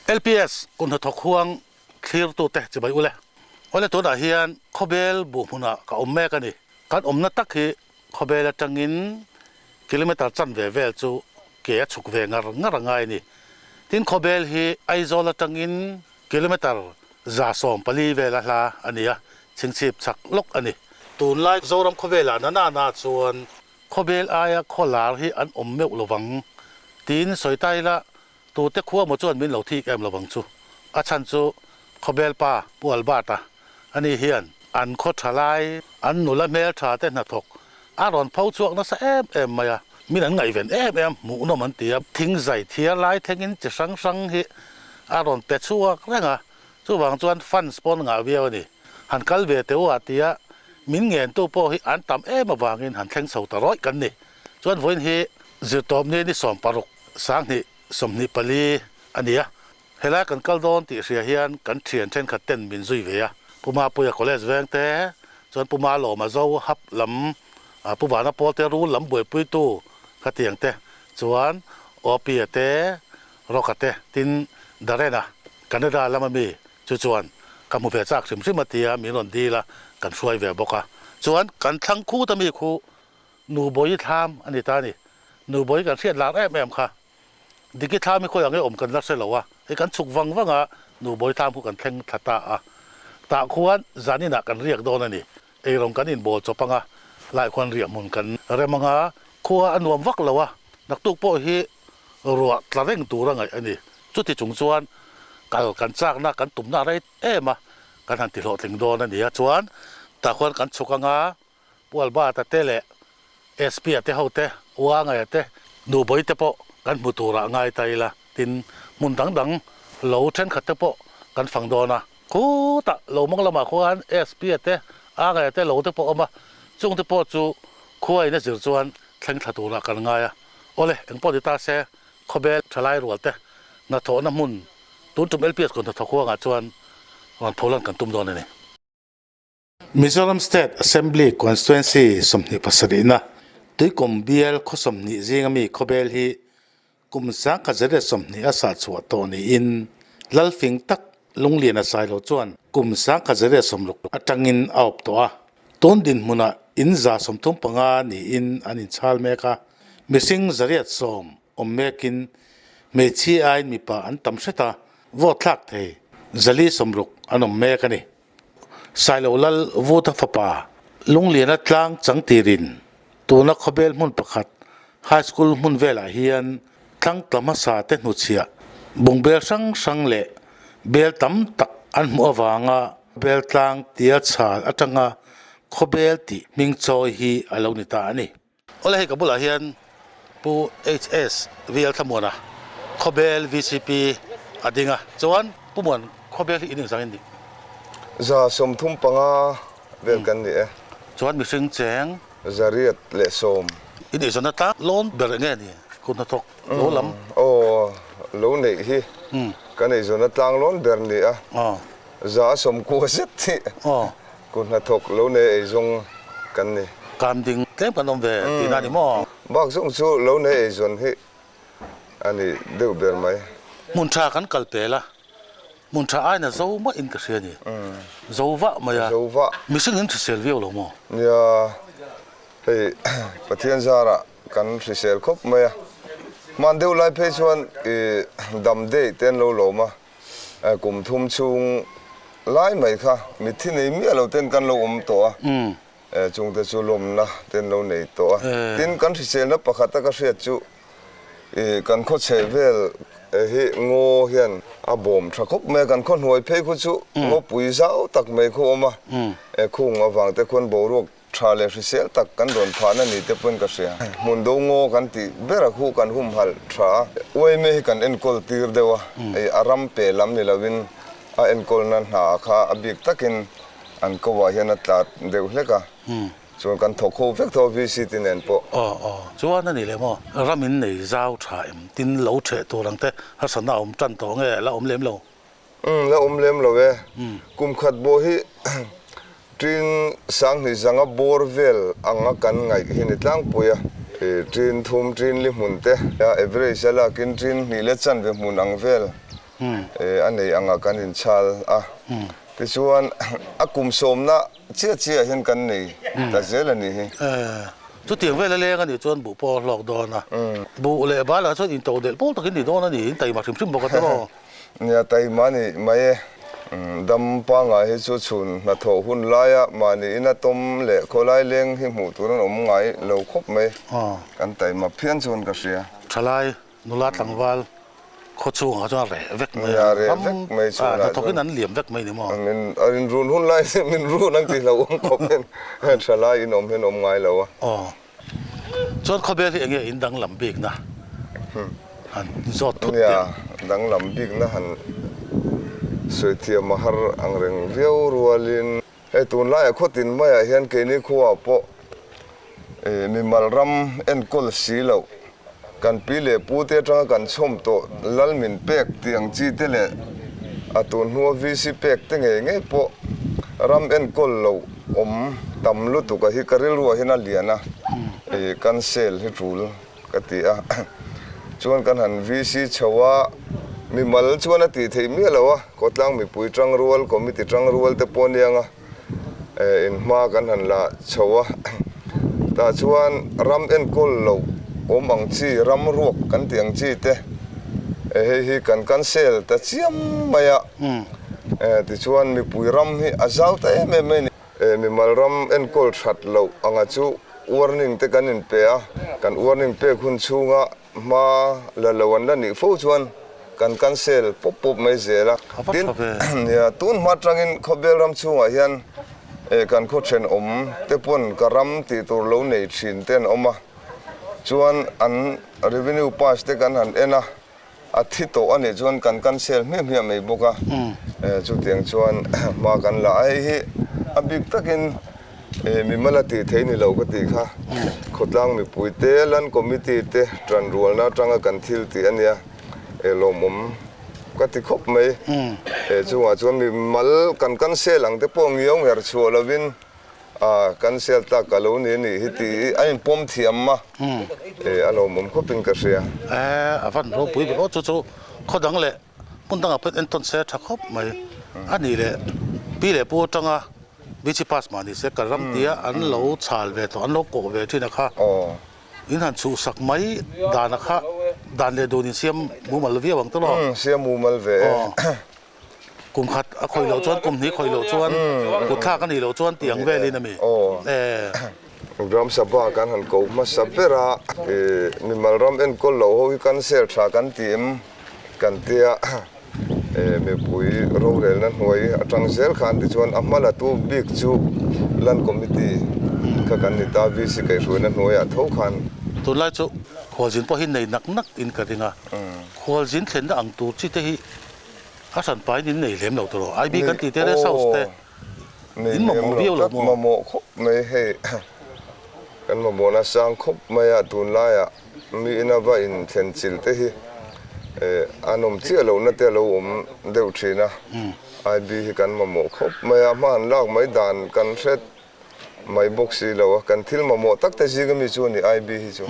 LPS kut hnathawk huang thlirtute chibai ule. Awle tunah hian khawbel buh hmunah ka awm mek a ni. Kan awmna tak hi khawbel atangin kilometre chanve vel chu ke a chhuk ve ngar ngar a ngai a ni. Tin khawbel hi Aizawl atangin kilometre 140 vel a hla a ni a, chhingchhip chak lawk a ni. Tunlai Zoram khawvelah na na na chuan khawbel aia khawlar hi an awm meuh lovang tiin sawi ta ila Tute khua maw chuan min lo thik em lovang chu. A chhan chu Khawbel pa Pu Albert-a ani hian an khaw tha lai, an nula hmel tha te hnathawk a rawn pho chhuak nasa em em mai a. Min an ngaihven em em hmuhnawm an ti a, thing zai thiar lai thlengin chi hrang hrang hi a rawn pe chhuak reng a, chuvang chuan fans pawn ngah viau a ni. Han kal ve teh u a ti a, min ngentu pawh hi an tam em avangin han thleng chho ta rawih kan ni. Chuan vawiin hi zirtawpni ni 16 2024 a ni a, helai kan kal dawn tih hria hian kan thian thenkhat ten min zui ve a, Pu Mapuia College veng te chuan Pu Malawma Zo hap lam Pu Vana Pawl te rul lam buaipuitu khatiang te chuan Opia te Roka te tin Darena Canada lama mi chu chuan ka hmu ve chak hrim hrim a tia min rawn dil a, kan hruai ve bawk a, chuan kan thlang khut a mi khu Nubawi thlam a ni ta a ni. Nubawi kan hriat lar em em kha. Diki thlam hi khawi ang e awm kan la hre lo a, hei kan chhuk vang vang a, Nubawi thlam khu kan thleng thla ta a. Tah khuan zan inah kan riak dawn a ni. Eirawng kan inbawl chawp ang a, lai khuan riah hmun kan rem ang a, khua a nuam vak lo a, naktuk pawh hi ruah tla reng tur a ngaih a ni. Chuti chung chuan kal kan chakna kan tumna a rei em a, kan han tihlawhtling dawn a ni a. Chuan tah khuan kan chhuk ang a, Pu Albert-a te leh SP-a te ho te, Uangaia te, Nubawi te pawh kan hmu turah ngai ta ila, tin hmun dang dang lo thenkhat te pawh kan fang dawn a. Khutah lo mawng lamah khuan SP-a te, Angaia te lo te pawh awm a, chung te pawh chu khuain a zir chuan thleng thla turah kan ngai a. Awle, engpawh ni ta se, khawbel thalai rual te hnathawhna hmun tun tum LPS kawn hnathawk huangah chuan rawn pholan kan tum dawn a ni. Mizoram State Assembly Constituency 27na Tuikum bial khaw 20 zinga mi khawbel hi kum 1920 a sah chhuah tawh niin Lalfing tak Lunglian a sai lo chuan kum 1960 atangin a awp tawh a. Tun dinhmunah in 35 niin an inchhal mek a, mihring 810 awm mekin hmeichhia aiin mipa an tam hret a, vote thlak thei 460 an awm mek a ni. Sailo Lal Vuta fapa Lungliana tlang chang tirin tuna khawbel hmun pakhat High School hmun velah hian thlang tla hmasa te hnuchhiah bungbel hrang hrang leh bel tam tak an hmuh avanga bel tlang tia chhal atanga khawbel tih hming chawi hi a lo ni ta a ni. Awle hei ka bulah hian Pu HS VL Thlamuana Khawbel VCP a ding a, chuan Pu Muan Khawbel hi in engzang in nih? 35 vel kan ni e. Chuan mihring cheng? 810. In eizawnna tlang lawn ber enge ni? Kut hnathawk lo lam? Aw, lo neih hi kan eizawnna tlang lawn ber ni a, 90 zet hi Kut hnathawk lo nei eizawng kan ni. Kam ding tlem kan awm ve tihna a ni maw? Bak zawng chu lo nei eizawn hi a ni deuh ber mai. Hmun tha kan kal pel a, hmun tha aina zo mah in ka hria a ni. Zo vah mai a. Zo vah. Mihring in hrisel viau lo maw? Nia, hei Pathian zarah kan hrisel khawp mai a. Hman deuh lai phei chuan i dam dei te an lo lawm a. Kum thum chhung lai mai kha mitthi nei miah lo ten kan lo awm tawh a, chungte chu lawmna ten lo nei tawh a. Tin, kan hriselna pakhata ka hriat chu kan khaw chheh vel hi ngaw hian a bawm tha khawp mai a, kan khaw hnuai phei khu chu ngawpui zau tak mai khu awm a, khung avang te khuan boruak Tha leh hrisel tak kan rawn phahna ni te pawn ka hria. Hmun do ngaw kan tih ber a khu kan humhalh tha a. Uaime hi kan enkawl tir deuh a, hei a ram pe lam ni lovin a enkawlna hna kha a bik takin an ko ah hian a tla deuh hlek a, chuan kan thawk ho vek tho a VCT nen pawh. Aw aw, chuan a ni leh maw? Ram in nei zau tha em? Tin lo theh tur ang te harsatna a awm tan tawh nge la awm lem lo? Umm, la awm lem lo e. Kum khat bawh hi ṭin 2000 zanga bawr vel anga kan ngaih hi ni tlangpui a. Ṭin thum, ṭin li hmun te, average a lakin ṭin hnih leh chanve hmun ang vel a nei anga kan inchhal a. Tichuan, a kum sawmna chiah chiah hian kan nei ta zel a nih hi. Chutiang vel a leng a nih chuan buh pawh a hlawk dawn a. Buh leh bal ah chuan into delh pawl takin ni dawn a ni, in taima hrim hrim bawk a tiraw? Nia, taima ni mai e. Dam pangngai hi chu chhun hnathawh hun laia mahni ina tawm leh khawlai leng hi hmuh tur an awm ngai lo khawp mai. Kan taima phian chuan ka hria. Thalai Nula tlangval khaw chhungah chuan reh vek mai a, ram hnathawkin an liam vek mai ni maw? Min a inrun hun lai hian min run ang tih hlauhawm khawp hian tha lai in awm hian awm ngai lo a. Aw. Chuan khawvel hi enge in danglam bikna han zawt thut teh ang? Nia, danglam bikna han sawi thiam a har ang reng viau rualin hei tunlaiah khawtin maiah hian keini khuaah pawh mimal ram enkawl si loh Kan pi leh pu te atanga kan chhawm tawh lal min pek tih ang chi te leh a tun hnua VC pek te ngei ngei pawh ram enkawl lo awm tam lutuk a hi ka rilruah hian a lian a, ih kan sel hi tul ka ti a. Chuan kan han VC chho a, mimal chuan a tih theih miah lo a, khawtlang mipui tangrual, committee tangrual te pawh aniang a. In hma kan han la chho a, tah chuan ram enkawl loh awm ang chi, ram ruak kan tih ang chi te hei hi kan cancel ta chiam mai a, tichuan mipui ram hi a zau ta em em mai a ni. Mimal ram enkawl that loh anga chu warning te kan inpe a, kan warning pek hun chhunga Hma la lo an la nih fo chuan kan cancel pawp pawp mai zel a. Tin, nia, tun hma atangin khawbel ram chhungah hian kan khaw thenawm te pawn ka ram tih tur lo nei thin te an awm a. Chuan an revenue pass te kan han en a, a thi tawh a nih chuan kan cancel hmiah hmiah mai bawk a. Chutiang chuan hma kan la a, hei hi a bik takin Mimal a tih thei ni lo ka tih kha. Khawtlang mipui te, Land Committee te tanrualna atanga kan thil tih a nia. Lawmawm ka ti khawp mai. Chungah chuan mimal kan cancel ang te pawh ngiau ngher chhuah lovin cancel tak ka lo ni a nih hi tih a inpawm thiam a, a lawmawm khawpin ka hria. A van ropui ve aw chu chu khaw dang leh hmun dangah pawhin entawn se a tha khawp mai a nih leh pi leh pu atanga VC pass mah ni se ka ram tia an lo chhal ve tawh an lo kawh ve thin a kha in han chhuhsak mai dan a kha dan leh dun in siam mumal viau ang tawh lo. Siam mumal ve e. Kum khat a khawih loh chuan kum hnih khawih loh chuan kut thlak a nih loh chuan tih ang velin a mi. Gram Sabha kan han ko hmasa ber a, mimal ram enkawl loh ho hi cancel tha kan ti em kan tia mipui rorelna hnuai atang zel khan tichuan a hma latu bik chu Land Committee kha kan ni ta VC kaihhruaina hnuaiah tho khan. Tunlai chu khualzin pawh hi nei nak nak in ka ring a, khualzin thlenna ang tur chi te hi A hran pain in nei lem lo tawh lo. IB kan tih te rest house te in mamawh viau lo maw? Mamawh khawp mai hei. Kan mamawhna sang khawp mai a tunlaiah mi ina va inthlen chil te hi a nawm chiah lohna te a lo awm deuh thin a. IB hi kan mamawh khawp mai a, hma han lak mai dan kan hre mai bawk si lo a. Kan thil mamawh tak te zinga mi chu a ni IB hi chu.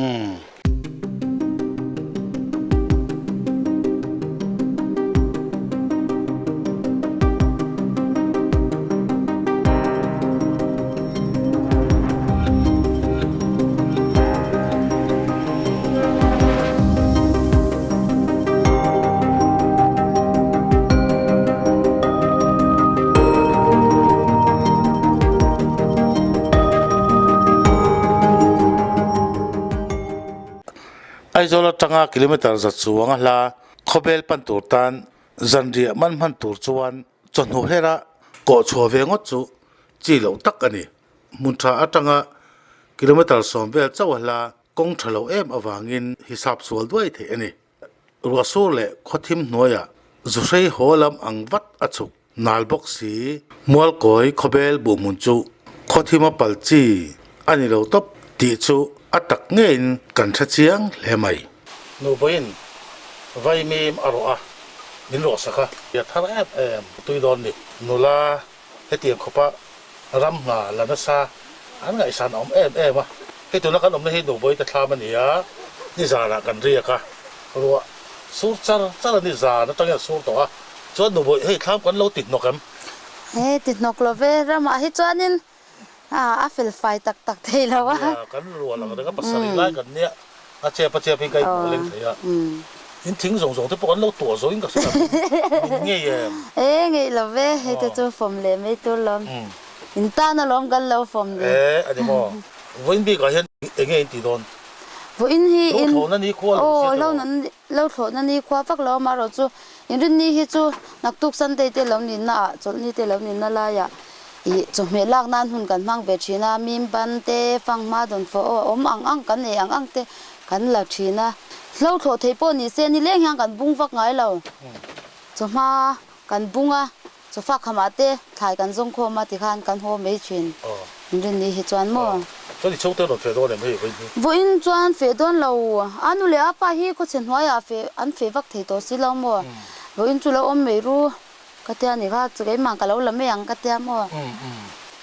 Aizawl atanga kilometre za chuang a hla khawvel pan tur tan zanriah man hman tur chuan chawhnu hera kawh chhuah ve ngawt chu chi loh tak a ni. Hmun tha atanga kilometre 10 vel chauh a hla kawng tha lo em avangin hisap sual duai theih a ni. Ruahsur leh khawthim hnuaiah zuhrei haw lam ang vat a chhuk nal bawk si. Mualkawi khawbel buhhmun chu khawthima pal chi a ni lo tawp tih chu a tak ngeiin kan hre chiang hle mai. Nubawiin vaimim a rawh a, min rawh sak a. A thar em em tui dawn ni. Nula hetiang khawpa ram hna la nasa an ngaihsan a awm em em a. Hei tuna kan awmna hi Nubawi te thlam a ni a, nizanah kan riak a, ruah. Sur char char a ni zan atangin a sur tawh a, chuan nubawih hei thlam kan lo ti hnawk em? He ti hnawk lo ve, ramah hi chuanin a fel fai tak tak thei lo a. Nia, kan rual ang reng a pasarih lai kan nia, a chep a chep in ka inhmuh leng thei a. In thing zawng zawng te pawh kan lo tuah zo in ka hre lo, min ngei em? E ngei lo ve, hei te chu fawm leh mai tur lawm. In tan alawm kan lo fawm ni. E a ni maw? Vawiin bikah hian eng nge in tih dawn? Vawiin hi in. Lo thlawhna ni khua lo sia tawh. Lo thlawhna ni khua vak lo amaherawh chu inrinni hi chu naktuk Sunday te lo nihna ah chawlhni te lo nihna laiah ih chawhmeh lak nan hun kan hmang ve thin a, mim ban te, fanghma dawnfawh aw awm ang ang kan ei ang ang te kan la thin a. Hlo thlawh theih pawh ni se nileng hian kan bung vak ngai lo. Chawhma kan bung a, Chawfa khamah te thlai kan zawng khawm a tikhan kan haw mai thin. Inrinni hi chuan maw? Chuan i chhungte rawn feh dawn em hei vawiin hi? Vawiin chuan feh dawn lo. A nu leh a pa hi khawchhe hnuaiah feh an feh vak thei tawh si lo maw? Vawiin chu lo awm mai ru ka tia ni kha, chu keimah ka lo la mai ang ka tia maw?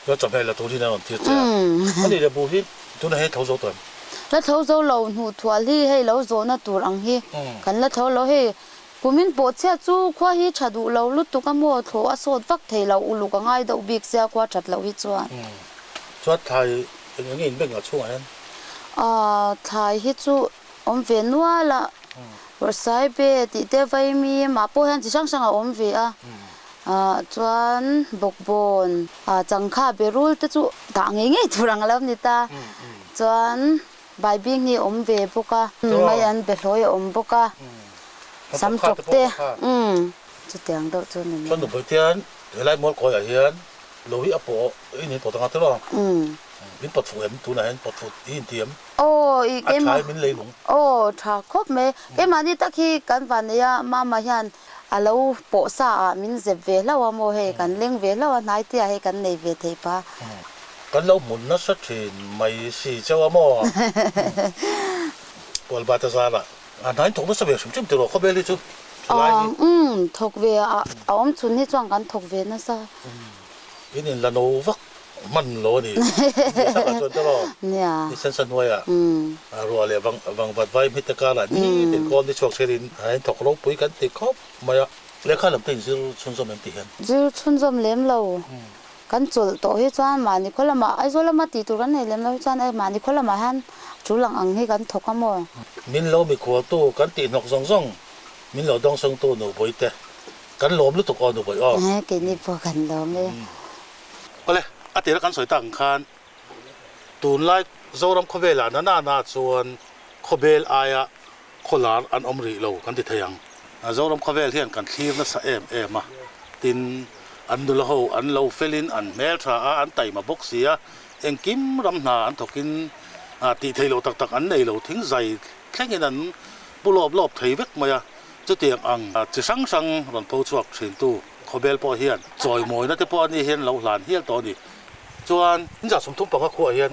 Chuan chawhmeh la turin a rawn tir che a. A nih leh bu hi tunah hian tho zo tawh em? La tho zo lo, hnuh thual hi hei lo zawhna tur ang hi kan la tho lo hei. Kumin pawh chhiat chu khua hi tha duh lo lutuk a maw thlawh a sawt vak thei lo uluk a ngai deuh bik sia khua that loh hi chuan. Chuan thlai eng enge in bank ah chhungah hian? Aaa thlai hi chu awm ve nual a, Rawsai be tih te vaimi mah pawh hian chi hrang hrang a awm ve a, aah chuan bawkbawn ah changkha berul te chu dah ngei ngei tur ang lo ni ta, chuan Baibing hi a awm ve bawk a, mai an be hlawi a awm bawk a, sam tawp te, umm, chutiang deuh chu ni mai. Chuan nupui te hian helai mual kawiah hian lo hi a pawh in in pawt anga tiraw? Umm. Min pawt fuh em? Tunah hian pawt fuh hi in ti em? Aw, i keimah. A tha min lei lung. Aw, tha khawp mai. Keimahni tak hi kan van nei a, mama hian a lo pawh sa ah min zep ve hlauh a maw hei, kan leng ve hlauh a, hnai te ah hei kan nei ve thei pah. Kan lo hmun nasa thin mai si chauh a maw? Pualbata zara a hnain thawk nasa ve hrim hrim tiraw khawvel hi chu thalai hi. Umm thawk ve a a awm chhun hi chuan kan thawk ve nasa. In in la no vak hman lo a ni. Ni takah chuan tiraw? Nia. Ni sensa hnuaiah ruah leh vang vangvat vai hmite karah ni tin kawl ni chhuak thelin a in thawk ropui kan ti khawp mai a. Lehkha lam te in zir chhunzawm em ti hian? Zir chhunzawm lem lo. Kan chawlh tawh hi chuan mahni khaw lamah Aizawl lama tih tur kan nei lem lo hi chuan mahni khaw lamah hian tul ang ang hi kan thawk a maw? Min lo mikhualtu kan tih hnawk zawng zawng min lo dawngsawngtu Nubawi te kan lawm lutuk aw Nubawi aw. He keini pawh kan lawm e. Awle, a tira kan sawi tak ang khan tunlai Zoram khawvelah na na na chuan khawbel aia khawlar an awm rih lo kan ti thei ang. Zoram khawvel hian kan thlir nasa em em a, tin an nula ho an lo felin an hmel tha a, an taima bawk si a, engkim ram hna an thawkin tih theih loh tak tak an nei lo, thing zai thlengin an pu lawp lawp thei vek mai a, chutiang ang chi hrang hrang rawn pho chhuak thintu khawbel pawh hian chawimawina te pawh ani hian lo hlan hial tawh a ni. Chuan inzah 35 khuaah hian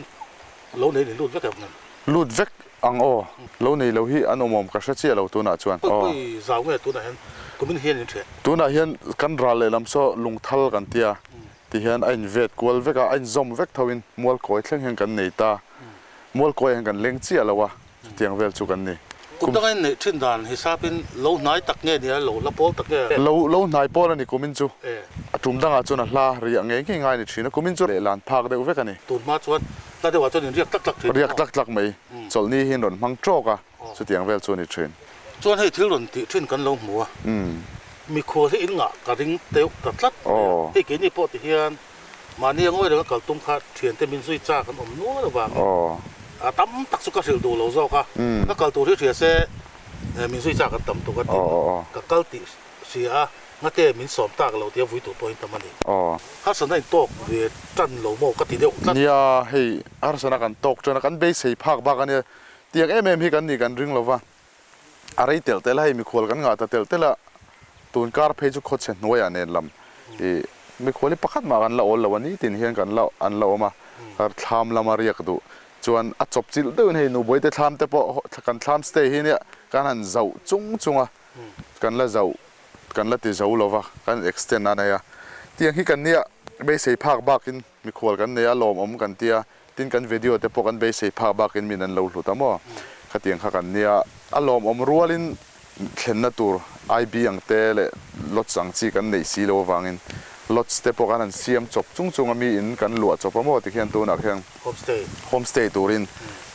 lo nei ni lut vek em ngem? Lut vek ang aw. Lo nei lo hi an awmawm ka hre chiah lo tunah chuan aw. Pawi zau nge tunah hian kumin hian in ṭheh? Tunah hian kan ral lehlam saw lungthal kan tia ti hian a invet kual vek a, a inzawm vek tho in mualkawi thleng hian kan nei ta. Mualkawi ah hian kan leng chiah lo a, chutiang vel chu kan ni. Kum danga in neih ṭhin dan hisapin lo hnai tak nge nia lo hla pawl tak nge? Lo lo hnai pawl a ni kumin chu. A tum dangah chuan a hla riah ngei ngei ngai a ni ṭhin a, kumin chu lehlan phak deuh vek a ni. Tun hma chuan hla deuhah chuan in riak tlak tlak ṭhin. Riak tlak tlak mai. Chawlhni hi in rawn hmang ṭawk a, chutiang vel chu a ni ṭhin. Chuan hei thil rawn tih ṭhin kan lo hmu a, mikhual hi in ngah ka ring deuh ta tlat mai a. Hei keini pawh ti hian Mahni a ngawi renga kal tum kha thiante min zui chak an awm nual avangin a tam tak chu ka hrilh duh lo zawk a, ka kal tur hi hria se min zui chak an tam tuk a tin ka kal tih hria a, ngate min sawm tak lo tia vui tur pawhin tam a ni. Harsana in tawk ve tan lo maw ka ti deuh tlat. Nia, hei harsana kan tawk tan a, kan beisei phak bak a nia, tiang em em hi kan nih kan ring lo va, A rei telh telh a, hei mikhual kan ngah ta telh telh a, tun kar phei chu khawchhe hnuaiah nen lam i mikhual hi pakhat mah kan la awl lo a, nitin hian kan la an la awm a, thlam lama riak duh chuan a chawp chilh deuhin hei Nubuaite thlam te pawh kan thlam stay hi nia kan han zauh chung chung a, kan la zauh kan la ti zo lo va, kan extend a nei a, tiang hi kan nia beisei phak bakin Mikhual kan nei a, lawmawm kan tia, tin kan video te pawh kan beisei phak bakin min an lo hlut a maw? Khatiang kha kan nia, a lawmawm rualin Thlenna tur IB ang te leh lots ang chi kan neih si lo avangin lots te pawh kan han siam chawp chung chung a, mi in kan luah chawp a maw tikhian tunah khian Homestay. Homestay turin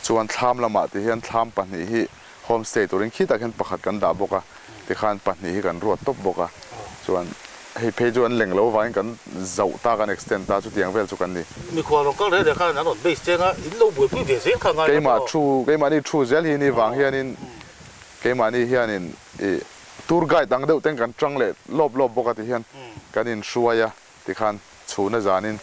chuan thlam lamah tihian thlam pahnih hi homestay turin khitah khian pakhat kan dah bawk a, tikhan pahnih hi kan ruat tawp bawk a, chuan hei phei chu an leng lo avangin kan zauh ta kan extend ta chutiang vel chu kan ni. Mikhual rawn kal reh reh khan an rawn base cheng a, in lo buaipui ve zel kha ngai Keimah thu, keimahni thu zel hi ni vang hianin Keimahni hianin i tour guide ang deuh ten kan tang leh lawp lawp bawk a ti hian kan inhruai a tikhan chhuna zanin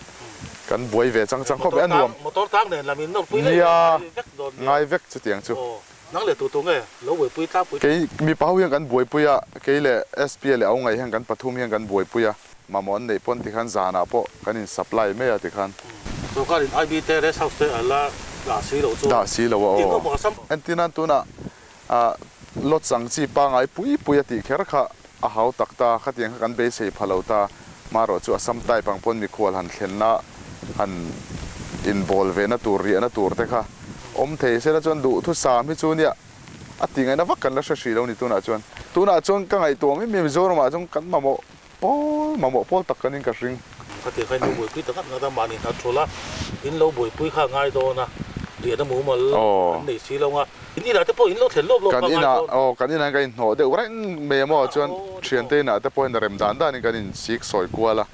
kan buai ve chang chang khawp mai a nuam. Motor tang nen lam in nawrpui leh Nia, ngai vek dawn nia. ngai vek chutiang chu. Aw, nang leh tu tu nge lo buaipui tlangpui. Kei mipa ho hian kan buaipui a, kei leh SP leh Aungai hian kan pathum hian kan buaipui a, mamawh an neih pawn tikhan zanah pawh kan in supply mai a tikhan. Sorkar in IB te rest house te a la dah si loh chu. Dah si lo a Tin aw. awm a sam. Entirnan tunah A lot chang chi pangai pui pui a tih kher kha a hau tak ta, khatiang kha kan beisei pha lo ta. Marawh chu Assam type ang pawn mikhual han thlenna, han inbawl vehna tur, riahna tur te kha awm thei sela chuan duhthusam hi chu nia a tih ngaihna vak kan la hre hrih lo ni tunah chuan. Tunah chuan ka ngaihtuah mai mai Mizoramah chuan kan mamawh pawl, mamawh pawl tak kan in ka hring. Khatiang kha in lo buaipui tak ngat ngat a, mahni hna thul a, in lo buaipui kha a ngai dawn a, riahna mumal an nei si lo nga, in inah te pawh in lo thlen lawp lawp kha a ngai dawn. Aw, kan inah hian kan inhnawh deuh reng mai a maw, chuan thiante inah te pawh hian rem dan danin kan insik sawi kual a,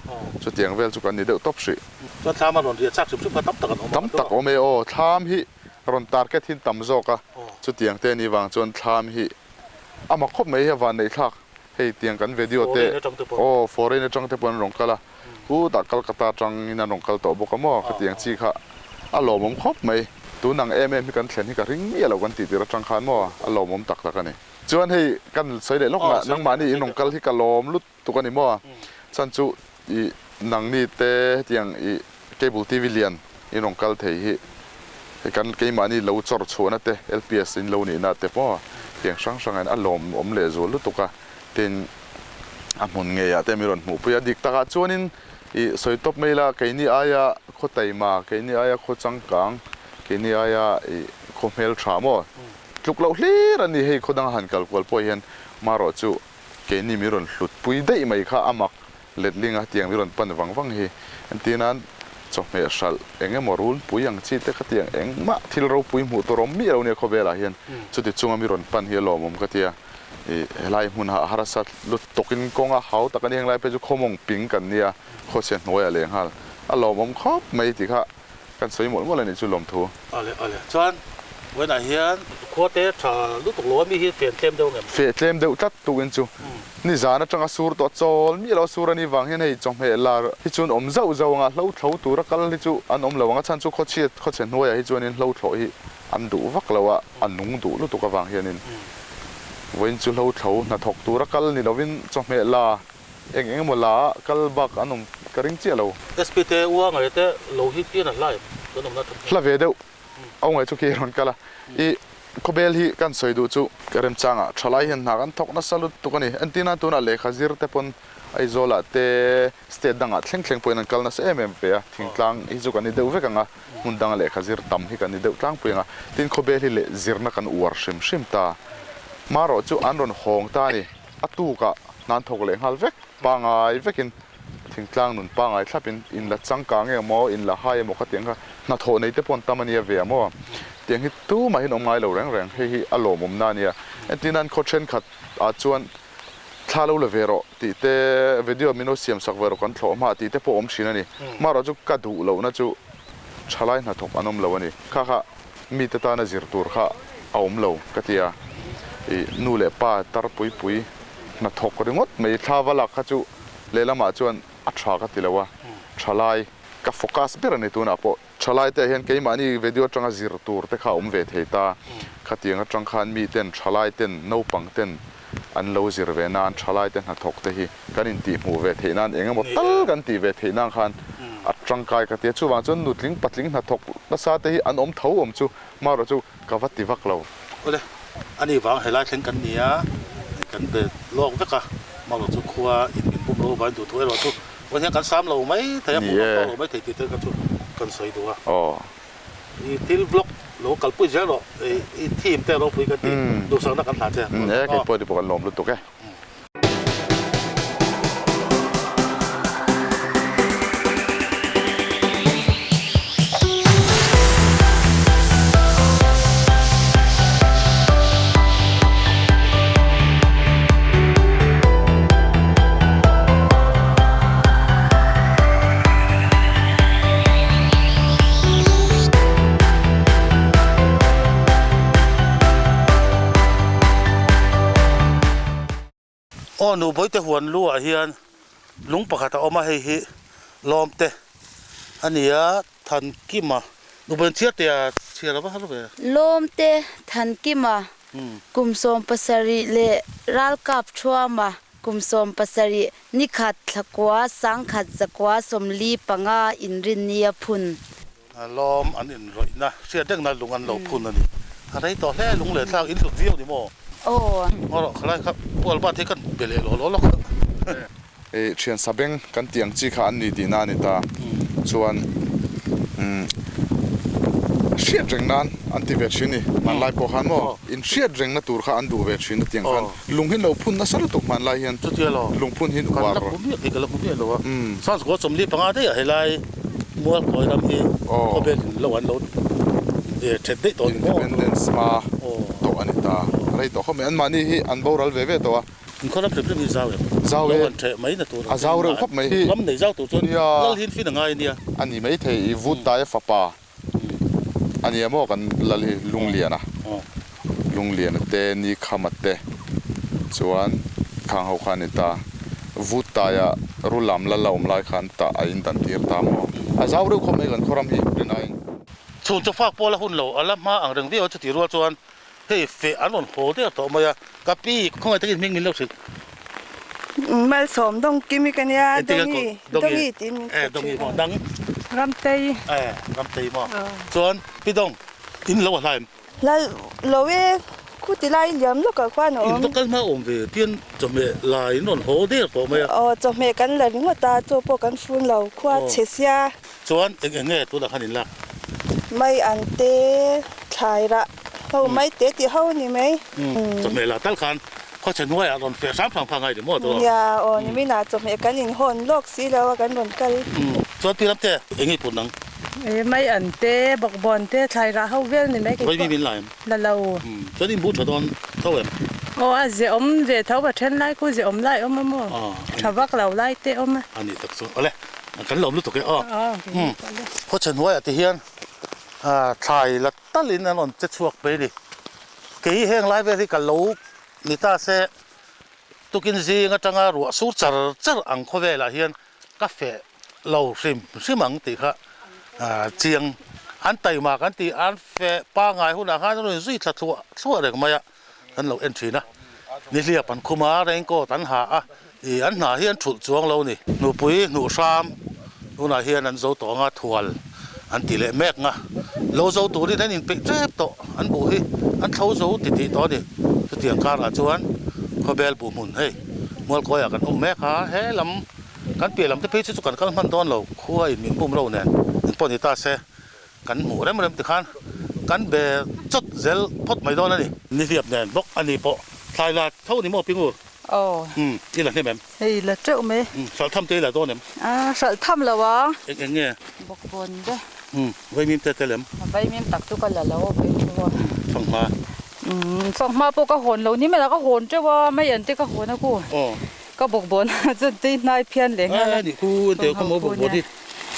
chutiang vel chu kan ni deuh tawp hrih. Chuan thlam a rawn riah chak hrim hrim kha tam tak an awm a. Tam tak awm e aw, thlam hi rawn target hin tam zawk a, chutiang te ni vang chuan thlam hi a mak khawp mai hi a vanneih thlak. Hei tiang kan video te aw foreign atang te pawh an rawn kal a, khutah Calcutta atangin an rawn kal tawh bawk a maw khatiang chi kha a lawmawm khawp mai. Tun ang em em hi kan thlen hi ka ring miah lo kan tih tir atang khan maw a lawmawm tak tak a ni. Chuan hei kan sawi leh lawk ngah nangmahni in rawn kal hi ka lawm lut tuk a ni maw chhan chu i nangni te hetiang i cable TV lian in rawn kal thei hi hei kan keimahni lo chawr chhuahna te LPS in lo nihna te pawh tiang hrang hrang hian a lawm awm leh zual lutuk a, tin a hmun ngeiah te mi rawn hmuhpui a, dik takah chuanin ih sawi tawp mai ila keini aia khaw taima, keini aia khaw changkang, keini aia ih khaw hmeltha maw tluk loh hlir a ni hei khaw danga han kal kual pawh hian marawh chu keini mi rawn hlutpui daih mai kha a mak Letlinga tiang mi rawn pan vang vang hi entir nan chawhmeh hralh eng emaw rulpui ang chi te khatiang engmah thil ropui hmuh tur awm miah lo nia khawvelah hian chuti chunga mi rawn pan hi a lawmawm ka tia ih helai hmun ah harsa lut tawkin kawng a hau tak a ni henglai phei chu khawmawng ping kan nia khawchhe hnuaiah leh nghal a lawmawm khawp mai tih kha Kan sawi mawlh mawlh a nih chu lawmthu. Ale ale chuan vawiinah hian khua te tha lutuk lo a mi hi fen tlem deuh ngem? Feh tlem deuh tlat tukin chu nizan atanga sur tawh chawl miah lo sur a nih vang hian hei chawhmeh lar hi chuan awm zauh zauh anga hlo thlo tura kal hi chu an awm lo ang a chhan chu khawchhiat khawchhe hnuaiah hi chuanin hlo thlawh hi an duh vak lo a a nung duh lutuk avang hianin vawiin chu hlo thlo hnathawk tura kal ni lovin chawhmeh la Eng eng emaw la ah kal bak an awm ka ring chiah lo. SP te ua ngaih te lo hi pian a hla em kan awmna tha Hla ve deuh au ngaih chu khi rawn kal a. I khawbel hi kan sawi duh chu ka remchangah thalai hian hna kan thawk nasa lutuk a ni. Entirna tunah lehkha zir te pawn Aizawl ah te state dangah thleng thleng pawhin an kal nasa em em ve a. Thingtlang hi chu kan ni deuh vek ang a, hmun danga lehkha zir tam hi kan ni deuh tlangpui ang a. Tin khawbel hi leh zirna kan uar hrim hrim ta. Marawh chu an rawn hawng ta a ni. A tukah hnan thawk leh nghal vek, pangai vekin thingtlang nun pangai thlapin in la changkang eng emaw, in la hai emaw khatiang kha hnathawh nei te pawh an tam a nia ve a maw? Tiang hi tumahin awm ngai lo reng reng, hei hi a lawmawmna a nia. Entirna an khaw thenkhat ah chuan thla lo la ve rawh tih te, video min lo siam sak ve rawh kan thlawh hma tih te pawh awm thin a ni. Marawh chu ka duh lohna chu thalai hnathawk an awm lo a ni. Kha kha mite tana zir tur kha a awm lo ka ti a, ih nu leh pa tar pui pui hnathawk ringawt mai thla va lak kha chu lehlamah chuan a tha ka ti lo a, thalai ka focus ber a ni tunah pawh thalai te ah hian keimahni video atanga zir tur te kha a awm ve thei ta, khatiang atang khan miten thalai ten naupang ten an lo zir ve nan thalai te hnathawk te hi kan intihhmuh ve theih nan eng emaw tal kan tih ve theih nan khan a tangkai ka ti a, chuvang chuan nutling patling hnathawk nasa te hi an awm tho awm chu marawh chu ka va ti vak lo. Awle, ani vang helai thleng kan ni a, kan be lawk vek a, marawh chu khua in min bum lo vain duh thu erawh chu vawiin hian kan sam lo mai thei a, hmuh vak lo mai thei tih te kha chu kan sawi duh a. I thil vlog. Lo kalpui zel rawh i team te ropui ka ti duhsakna kan hlan che. E kei pawh ti pawh kan lawm lutuk e. Aw nu Bawihte huan lu ah hian lung pakhat a awm a, hei hi Lawmte a ni a, Thankima nu Bawihte chhiar teh a chhiar a va har ve. Lawmte Thankima kum 70 leh Ralkap Thuama kum 70 Nikhat thlakua sangkhat zakua 45 inrinni a phun. Lawm an inrawihna hriat rengna lung an lo phun a ni. A rei tawh hle lung leh thlak in hlut viau ni maw? Aw. Ngaw rawh khalai kha Pu Albert hi kan be leh law law lawk. I thian sabeng kan tih ang chi kha an ni tihna a ni ta. Chuan hriat reng nan an ti ve thin ni. Hmanlai pawh khan maw in hriat rengna tur kha an duh ve thin a tiang khan lung hi lo phun nasa lutuk hmanlai hian lung phun hi uar. Kan la hmu miah ka la hmu miah lo a. Sanskrit 45 daih ah helai Mualkawi ram hi khawvel in lo an lo thet daih tawh ni maw? Independence hma tawh a ni ta. Rei tawh khawp mai. Anmahni hi an boral ve ve tawh a. Inkhaw ram hrim hrim hi zau em? Zau e. Lo han ṭheh mai na tur A zau reuh khawp mai. Ram nei zau tur chuan lal hin fin a ngai a nia. A ni mai thei i vut daia fapa a nia maw kan lal hi Lungliana. Lungliana te Nikhama te chuan khang ho kha a ni ta. Vut daia Rulam lal a awm lai khan tah a indan tir ta maw. A zau reuh khawp mai kan khaw ram hi rinaiin. Chhung chu fak pawh la hun lo a la hma ang reng viau a chutih rual chuan Hei feh an rawn haw der tawh mai a, ka pi khawngaih takin hming min lo hrilh. Malsawm dawng kimi ka nia, Dongi, Dongi tiin min hrilh thin. Dongi maw, dang? Ramtei. Eh, Ramtei maw. Chuan pi Dawng, in lo a hla em? Hla lo e, khuti lai liam lawkah khuan a awm. In va kal hma awm ve, tian chawhmeh lai in rawn haw der tawh mai a. Aw, chawhmeh kan la ringawt a, chaw pawh kan fun lo, khua chhe sia. Chuan eng eng nge tunah khan in lak? Mai an te thlai rah ho mai te tih ho ni mai. Chawhmeh lah tal khan khawchhe hnuaiah rawn feh hram hram kha ngai ni maw tawh? Nia aw ni minah chawhmeh kan in hawn lawk si lo a kan rawn kal. Chuan pi lamte eng nge put nang? E mai an te bawkbawn te thlai rah ho vel ni mai kei pawh. Vaimi min la em? La lo. Chuan in bu tha dawn tho em? Aw a ze awm ve tho a then lai khu ze awm lai awm a maw? Tha vak lo lai te awm a. A ni tak chu awle kan lawm lutuk e aw. Khawchhe hnuaiah ti hian thlai la talin an rawn che chhuak mai a ni. Kei heng lai vel hi ka lo ni ta se tukin zing atanga ruah sur char char ang khawvelah hian ka feh lo hrim hrim ang tih kha chiang an taima kan tih an feh pangai hunah khan an rawn zui thla thluah thluah reng mai a, kan lo en thin a. Nihliap an khum a, raincoat an ha a, ih an hna hi an thulh chuang lo ni. Nupui hnuh hram tunah hian an zo tawh ang a, thual an ti leh mek nga. Lo zo turin an inpeih tep tawh, an buh hi an thlo zo ti tih tawh a ni. Chutiang karah chuan khawbel buh hmun hei Mualkawiah kan awm mek a, he lam Kan piah lam te phei chu chu kan kal hman dawn lo, khua in min bum ro nen in pawh ni ta se, kan hmuh rem rem tikhan kan be chawt zel phawt mai dawn a ni. Nihliap nen bawk a ni pawh thlai la tho ni maw Pingur? Aw. Umm, i la hnem em? Hei la teuh mai. Umm, hralh tham te i la dawn em? A, hralh tham lo ang. Eng eng nge? Bawkbawn te. Umm, vaimim te tel em? Vaimim tak chu ka la lo a vawi thu a. Umm, fanghma. Umm, fanghma pawh ka hawn lo ni mai la, ka hawn teuh a, mai an te ka hawn a ku. Aw. Ka bawkbawn ah chuan tui hnai phian leh nghal a. Ni khu an teh khaw maw bawkbawn hi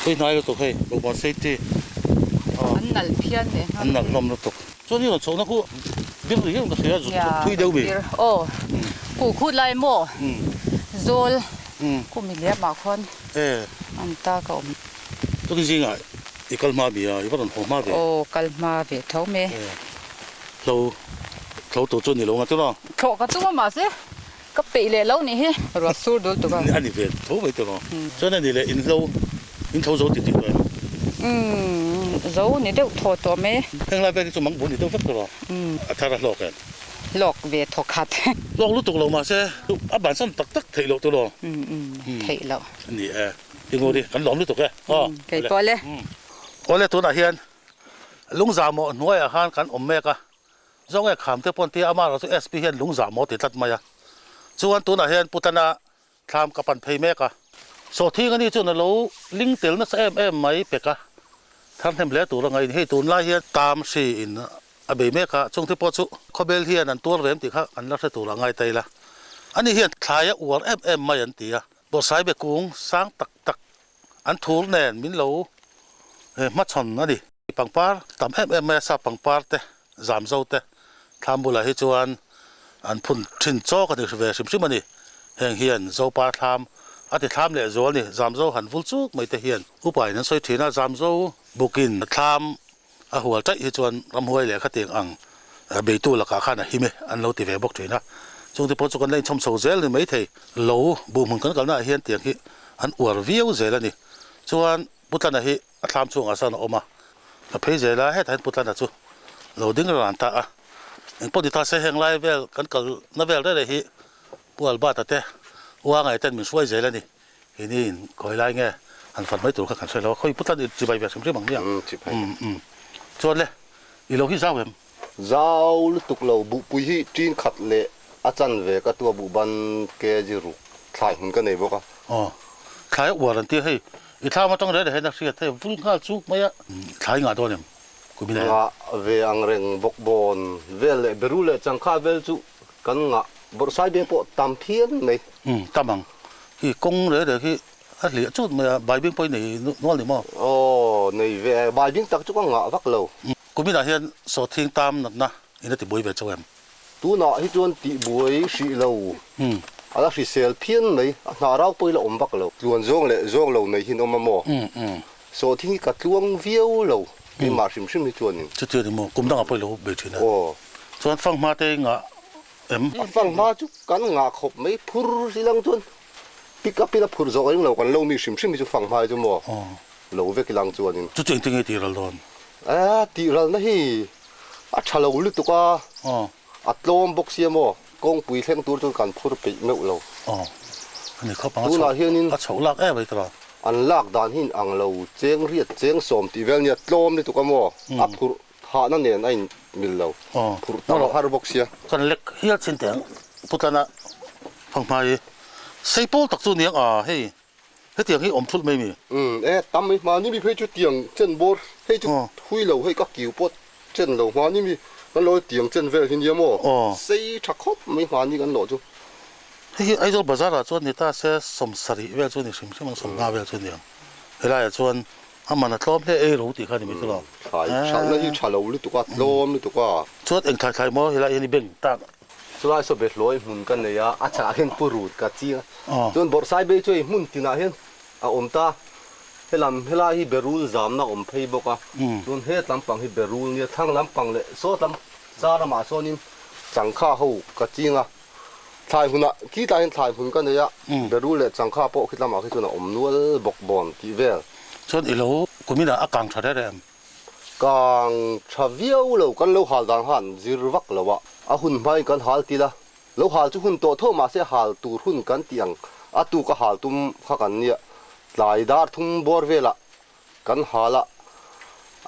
tui hnai lutuk hei bawkbawn sei chi. An nalh phian leh nghal. An nalh hlawm lutuk. Chuan i rawn chhohna khu bir ri hian ka hria thui deuh mi. Aw ku khut lai maw zawl ku mi liam ah khuan an ta ka awm. Chuti zingah i kal hma mi a i va rawn haw hma ve. Aw kal hma ve tho mai. Hlo hlo tur chu ni lo nga chu lo. Thlawh ka tum a mahse Ka peih leh lo nih hi, ruah sur dul tuk a. A ni ve tho mai tawh lo. Chuan a ni leh inhlo, inthlo zo ti tih tawh em? Umm, zo ni deuh thaw tawh mai. Heng lai vel hi chu mang bul ni deuh vek tawh lo. A thar a hlawk em? Hlawk ve thaw khat. Hlawk lutuk lo mahse a bansan tak tak theih loh tawh lo. Umm, theih loh. A ni e, i ngur hi kan lawm lutuk e. Aw, kei pawh le. Awle tunah hian. Lungzahmawh hnuaiah khan kan awm mek a, Zawng e kham te pawn tia amaherawh chu SP hian lungzahmawh ti tlat mai a. Chuan tunah hian Putana thlam ka pan phei mek a. Sawhthing ani chuan a lo ling tel nasa em em mai pek a, thar hnem hle tur a ngaih hei tunlai hian tam hri in a bei mek a, chungte pawh chu khawbel hian an tuar ve em tih kha kan la hre tur a ngai ta ila. Ani hian thlai a uar em em mai an ti a, Bawrhsaibe kung sang tak tak an thur nen min lo hmachhawn a ni. Pangpar tam em em mai a, sap pangpar te, zamzo te thlam bulah hi chuan an phun thin chawk a ni ve hrim hrim a ni. Heng hian Zopa thlam a ti thlam leh zual ni, zamzo han vul chuk mai te hian upa in an sawi thin a, zamzo bukin thlam a hual taih hi chuan ramhuai leh khatiang ang beitu lakah khan a him e an lo ti ve bawk thin a. Chungte pawh chu kan la inchhawm chho zel ni maithei lo, buhhmun kan kalnaah hian tiang hi an uar viau zel a ni. Chuan Putlana hi a thlam chhungah sawn a awm a, ka phei zel a, hetah hian Putlana chu lo ding ran ta a. Engpawh ni ta se heng lai vel kan kalna vel reh reh hi Pu Albert-a te Uangai ten min hruai zel a ni. Keini in khawi lai nge han fan mai tur kha kan hre lo a, khawi Putlan i chibai ve hrim hrim ang nia. Umm chuan le i lo hi zau em? Zau lutuk lo, buhpui hi tin khat leh a chan ve ka tua buhban kg ruk thlai hmun ka nei bawk a. Aw, thlai a uar an tia hei, i thlam atang reh reh hian a hriat hei vul nghal chuk mai a, thlai ngah dawn em kumin a? Ngah ve ang reng bawk bawn vel leh beru leh changkha vel chu kan ngah bawrhsai be pawh tam phian mai. Umm tam ang, khi kawng reh reh khi a hliah chut mai a, baibing pawh i nei nual ni maw? Aw, nei ve, baibing tak chu ka ngah vak lo. Kuminah hian sawhthing tam natna in a tibuai ve chauh em? Tunah hi chuan tihbuai hrih lo, a la hrisel phian mai, a hna rau pawh hi la awm vak lo. Tluan zawng leh zawng lo nei hi an awm a maw? Sawhthing hi ka tluang viau lo, keimah hrim hrim hi chuanin. Chuti a ni maw? Kum dangah pawh i lo bei thin a. Aw. Chuan fanghma te i ngah em? A fanghma chu kan ngah khawp mai, phur silang chuan pick up in a phur zawk eng lo, kan lo mi hrim hrim hi chu fanghma hi chu maw? Lo vek ilang chuanin. Chuti engtin nge tih ral dawn? A tih ralna hi a tha lo lutuk a, a tlawm bawk sia maw? Kawngpui thleng tur chuan kan phur peih meuh lo. Aw, a ni khawp ang, a chhoh a chhoh lak em mai tawh. An lak dan hi in ang lo, cheng riat cheng sawm tih vel nia tlawm lutuk a maw? A phurh thahna nen a in mil lo, phurh tam har bawk sia. Kan lek hial chin teh ang, Putlana Fanghmai sei pawl tak chu niang a hei. Hetiang hi awm thulh mai mi? Umm e, tam mai hmani mi phei chu tiang chen bawr hei chu thui lo hei ka kiu pawh chen lo hmani mi kan lo tiang chen vel hi nia maw? Sei tha khawp mai hmani kan lawh chu. Hei hi Aizawl bazar ah chuan ni ta se sawmsarih vel chu ni hrim hrim ang sawmnga vel chu ni ang. Helai ah chuan a man a tlawm hle ei ro tih kha ni mai chu lo. Thlai thalna hi tha lo lutuk a, tlawm lutuk a. Chuan eng thlai thlai maw helai hian i beng tak. Chulai saw behlawi hmun ka nei a, a chhakah hian pu rut ka ching a. Chuan bawrhsai bei chu hei hmun tinah hian a awm ta. Helam helai hi berul zamna a awm phei bawk a. Chuan het lampang hi berul nia, thlang lampang leh sawt lam char lamah sawnin changkha ho ka ching a. Thlai hmunah khi tlai hian thlai hmun ka nei a, berul leh changkha pawh khi lamah khi chuan a awm nual bawk bawn tih vel. Chuan i lo kuminah a kang tha reh reh em? Kang tha viau lo, kan lo hal dan khan zir vak lo a, a hun hmain kan hal til a, lo hal chu hun tawh tho mahse hal tur hun kan tih ang a tuk a hal tum kha kan nia, tlai dar thum bawr velah kan hal a,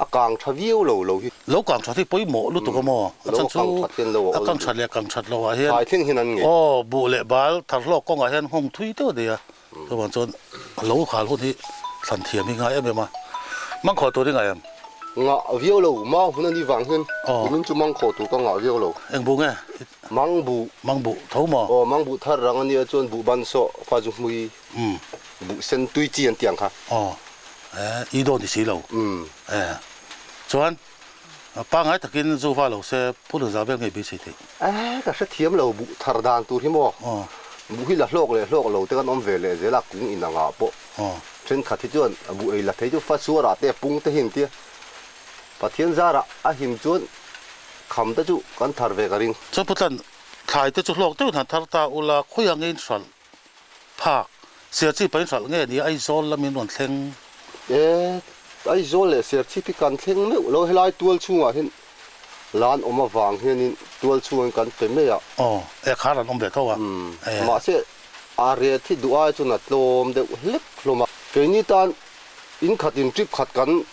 a kang tha viau lo lo hi. Lo kang that hi pawimawh lutuk a maw? A chhan chu a kang that leh kang that loh ah hian aw buh leh bal thar hlawk kawngah hian nghawng thui deuh a nei a. Chuvang chuan lo khal hun hi thlan thiam hi ngai em em a, mangkhawh tur hi ngai em? Ngah viau lo, mau hun a nih vang hian kumin chu mangkhawh tur ka ngah viau lo. Eng bu nge? Mang buh. Mang buh tho maw? Aw, mang buh thar rang a nia chuan buh ban sawh, fa zu hmui, buh sen tui chi an ti ang kha. Aw, e, i dawn ti si lo. E, chuan pangai takin zu va lo se phun za vel ngei beisei theih. E, ka hrethiam lo buh thar dan tur hi maw? Buh hi la hlawk leh hlawk lo te kan awm ve leh zel a, kung inangah pawh thenkhat hi chuan buh ei la thei chu fa suarah te pung te hi an tia. Pathian zarah a him chuan kham te chu kan thar ve ka ring. Chuan Putlan, thlai te chu hlawk deuhin han thar ta ula, khawiah nge in hralh phak? Serchhip ah in hralh nge ni Aizawl lamin rawn thleng? E, Aizawl leh Serchhip hi kan thleng meuh lo, helai tual chhungah hian lan awm avang hianin tual chhungin kan pe mai a. Aw, e khar an awm ve tho a. E. Mahse, a ret hi duh ai chuan a tlawm deuh hlek hlawm a. Keini tan in khatin trip khat kan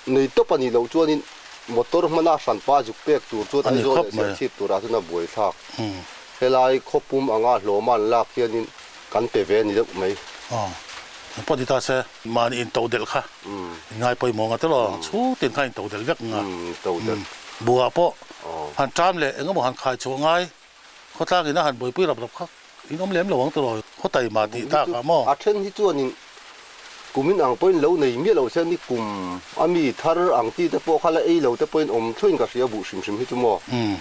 nei tawp a nih loh chuanin. Motor hmana hranpa zuk pek tur chuan Aizawl leh Serchhip turah chuan a buaithlak. Helai khawpum anga hlawma an lak hianin kan pe ve a ni deuh mai. Aw, engpawh ni ta se, mahni intodelh kha in ngai pawimawh nga telaw, chhungtin kha intodelh vek nga. Buah pawh han ṭam leh eng emaw han khai chhuah ngai, khawtlang ina han buaipui rap rap kha in awm lem lo ang telaw, khaw taima tih tak ah maw? A then hi chuanin Kumin ang pawhin lo nei miah lo se ni kum a mi thar ang ti te pawh kha la ei lo te pawhin awm thluain ka hria buh hrim hrim hi chu maw? Umm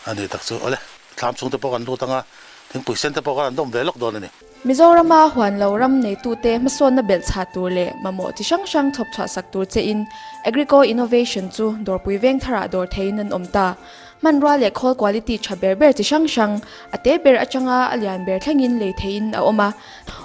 a ni tak chu awle thlam chhung te pawh kan lut anga thingpui sen te pawh khan an dawm ve lawk dawn a ni. Mizorama huan lo ram neitute hmasawnna belh chhah tur leh mamawh chi hrang hrang chhawp chhuah sak tur chein Agrico Innovation chu dawrpui veng tharah dawr theiin an awm ta. Hmanrua leh khawl quality tha ber ber chi hrang hrang, a te ber atanga a lian ber thlengin lei theiin a awm a.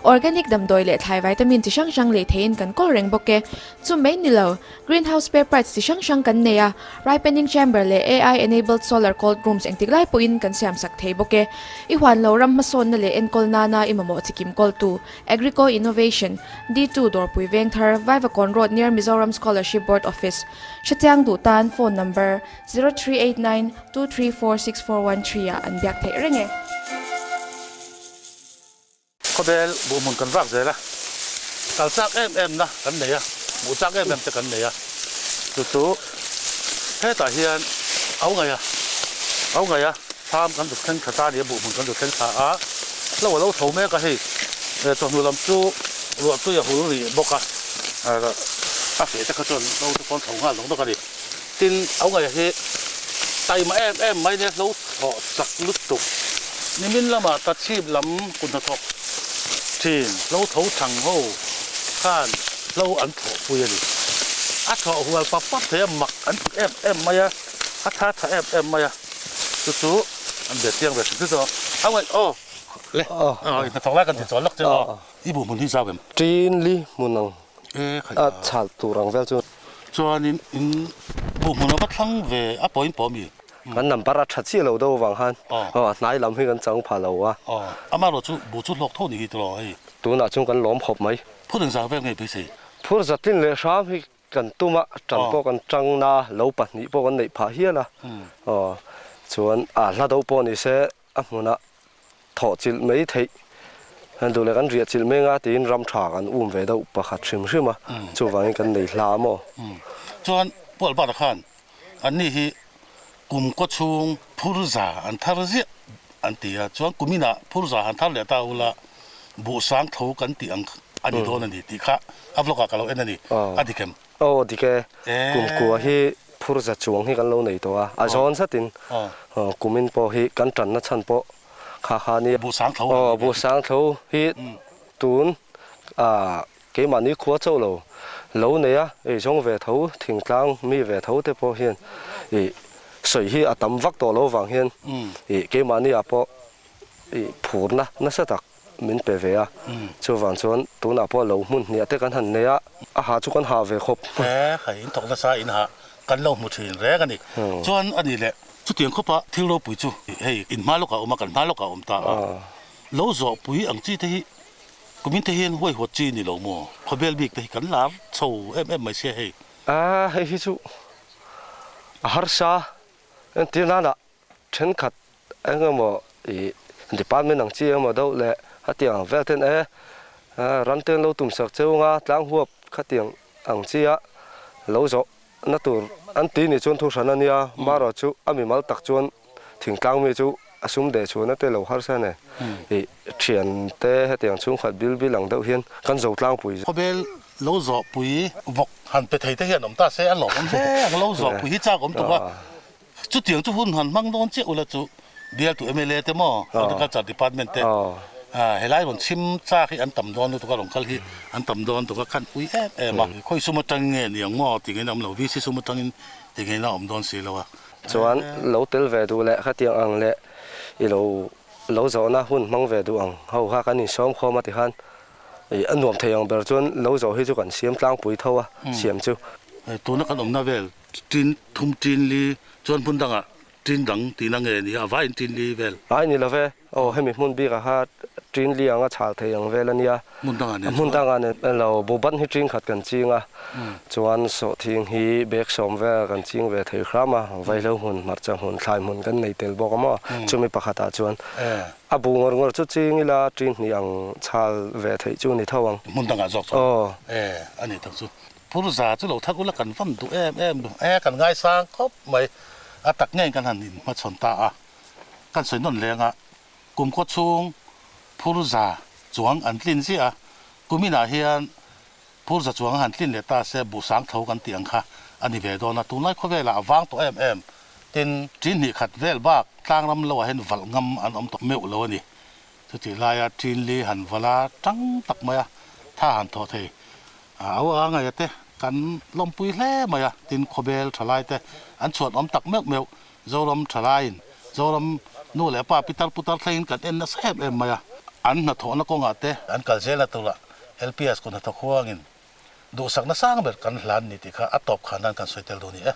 Organic damdawi leh thlai vitamin chi hrang hrang lei theiin kan kawl reng bawk e. Chu mai ni lo, greenhouse spare parts chi hrang hrang kan nei a, ripening chamber leh AI enabled solar cold rooms engtik lai pawhin kan siam sak thei bawk e. I huan lo ram hmasawnna leh enkawl nana i mamawh chikim kawltu, Agrico Innovation, D2 Dawrpui Vengthar, Vaivakawn Road near Mizoram Scholarship Board Office. Hrechiang duh tan phone number. 0389 234 6413 ah an biak theih reng e. Khawbel buhhmun kan vak zel a, kal chak em em na kan nei a, hmuh chak em em te kan nei a, chu chu hetah hian au ngaih a, au ngaih a, thlam kan zuk thleng tha ta a ni a, buhhmun kan zuk thleng tha a, hlo a lo tho mek a hei, chawhnu lam chu ruah tui a hul rih bawk a, a feh te kha chuan hlo te pawh an tho nghal dawk dawk a ni. Tin, au ngaih hi taima em em mai nia hlo thawh chak lutuk. Nimin lamah tachhip lam kut hnathawk thin hlo tho chhang ho khan hlo an thawhpui a ni. A thawh hual pap pap thei a, mak an ti em em mai a, a tha tha em em mai a, chu chu an ve chiang ve hrim hrim chu. Au ngaih aw le, aw i hnathawk lai kan ti chawl lawk che aw, i buh hmun hi zau em? Tin li hmun ang a chhal tur ang vel chu. Chuanin in bu hmun a va thlang ve a pawhin pawh mi? Kan number a tha chiah lo deuh avang khan a hnai lam hi kan chang pha lo a. Amaherawh chu bu chu hlawk tho ni hi tiraw hei? Tunah chuan kan lawm khawp mai. Phur engzah vel nge beisei? Phur zatlin leh hram hi kan tum a, tan pawh kan tang na, lo pahnih pawh kan neih phah hial a. Chuan a hla deuh pawh ni se a hmunah thawh chilh mai theih han duh leh kan riah chilh mai anga tiin ram tha kan um ve deuh pakhat hrim hrim a, chuvangin kan nei hla maw? Chuan Pu Albert-a khan anni hi kum kaw chhung phur za an thar ziah an ti a, chuan kum inah phur za han thar leh ta ula buh sang tho kan tih ang a ni dawn a ni tih kha a vlog ah ka lo en a ni, a dik em? Aw dik e, kum kua hi phur za chuang hi kan lo nei tawh a, a zawn zatin kumin pawh hi kan tanna chhan pawh kha kha a nia. Buh sang tho. Aw buh sang tho hi tun keimahni khua chauh lo lo nei a, ei zawng ve tho thingtlang mi ve tho te pawh hian ih sawi hi a tam vak tawh lo vang hian ih keimahni ah pawh ih phurna nasa tak min pe ve a, chuvang chuan tunah pawh lo hmun hniah te kan han nei a, a ha chu kan ha ve khawp. He khai in thawk nasa in ha kan lo hmu thin reng a ni. Chuan a ni leh chutiang khawpa thil ropui chu hei in hma lawkah a awm a, kan hma lawkah a awm ta a, lo zawhpui ang chi te hi kumin te hian huaihawt chi ni lo maw? Khawbel bik te hi kan lar chho em em mai sia hei. A hei hi chu a harsa entir nana Thenkhat eng emaw ih department ang chi emaw deuh leh khatiang ang vel ten e ram te an lo tum sak cheu anga tlang huap khatiang ang chi a lo zawh na tur an ti ni chuan thu hran a nia marawh chu a mimal tak chuan thingtlang mi chu a sum deh chhuahna te lo harsa nen ih thian te hetiang chhungkhat bil bil ang deuh hian kan zo tlangpui. Khawbel lo zawh pui vawk han pe thei te hian awm ta se a lawm awm hle ang lo zawh pui hi chak awm tuk a. Chutiang chu hun han hmang dawn chiah ula chu bialtu mla te maw Agriculture Department te helai rawn chhim chak hi an tam dawn lutuk a rawn kal hi an tam dawn tuk a khan pui em em a khawi sum atang nge ni ang maw ti ngeiin a awm lo VC sum atangin ti ngeiin a awm dawn si lo a. Chuan lo tel ve duh leh khatiang ang leh i lo lo zawhna hun hmang ve duh ang ho kha kan insawm khawm a ti khan i a nuam thei ang ber chuan lo zawh hi chu kan siam tlangpui tho a siam chu. Tuna kan awmna vel Tin thum tin li chuan hmun dangah tin dang tihna nge ni a, vaiin tin li vel. Ai ni lo ve, aw hemi hmun bikah kha Ṭin li anga chhal thei ang vel a nia. Hmun dangah nen Hmun dangah nen lo buhban hi ṭin khat kan ching a, chuan sawhthing hi bag sawm vel kan ching ve thei hram a, vaihlo hmun, hmarcha hmun, thlai hmun kan nei tel bawk a maw? Chumi pakhatah chuan a buh ngawr ngawr chu ching ila ṭin hnih ang chhal ve theih chu ni tho ang. Hmun dangah zawk chuan a ni tak chu. Phurza chu lo thak ula kan van duh em em e kan ngaisang khawp mai a tak ngeiin kan han inhmachhawn ta a, kan sawi nawn leng a. Kum khaw chhung phurza chuang an tlin ziah a, kuminah hian phurza chuang a han tlin leh ta se buhsang tho kan tih ang kha a ni ve dawn a, tunlai khawvelah a vang tawh em em. Tin, ṭin hnih khat vel bak tlangram loah hian valh ngam an awm tawh meuh lo a ni. Chutih laia ṭin li han valh a ṭang tak mai a, tha han thawh thei a au a ngaih a te kan lawmpui hle mai a, tin khawbel ṭhalai te an chhuan awm tak meuh meuh Zoram thalaiin Zoram nu leh pa pitar putar thlengin kan en nasa em em mai a, an hnathawhna kawngah te an kal zel a tura LPS kut hnathawk huangin duhsakna sang ber kan hlan ni tih kha a tawp khan nan kan sawi tel duh a ni e.